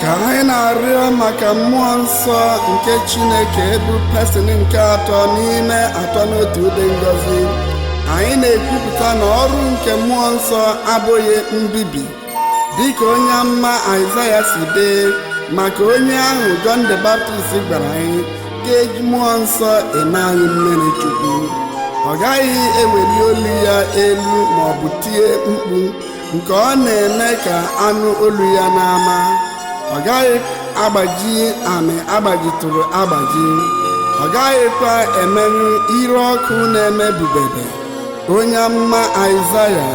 Ka anyị na-arịọ maka mmụọ nsọ nke Chineke bụ pesin nke atọ n'ime atọ n'otu dị ngọzi, anyị na-ekwupụta na ọrụ nke mmụọ nsọ abụghị mbibi, dịka onye amụma Aịzaya si dee maka onye ahụ Jọn the Baptist gwara anyị ga-eji mmụọ nsọ eme anyị mmiri chukwu. Ọ gaghị eweli olu ya elu ma ọ bụ tie mkpu nke ọ na-eme ka anụ olu ya n'ama. Ọ gaghị agbaji amị agbajitụrụ agbaji, ọ gaghịkwa emenyụ ire ọkụ na-eme bubebe. Onye amụma Aịzaya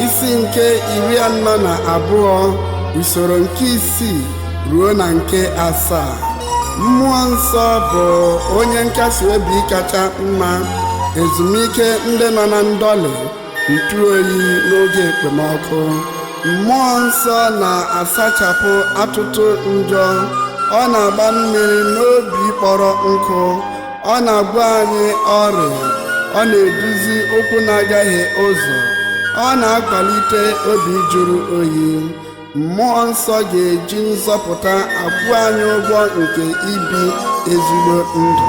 isi nke 42, usoro nke 6 ruo na nke 7. Mmụọ nsọ bụ onye nkasi obi kacha mma, ezumike ndị nọ na ndọlị, ntụ oyi n'oge ekpomọkụ. Mmụọ nsọ na-asachapụ atụtụ njọ, ọ na-agba mmiri n'obi kpọrọ nkụ, ọ na-agwọ anyị ọrịa, ọ na-eduzi ụkwụ na-agaghị ụzọ, ọ na-akwalite obi jụrụ oyi. Mmụọ nsọ ga-eji nzọpụta akwụ anyị ụgwọ nke ibi ezigbo ndụ.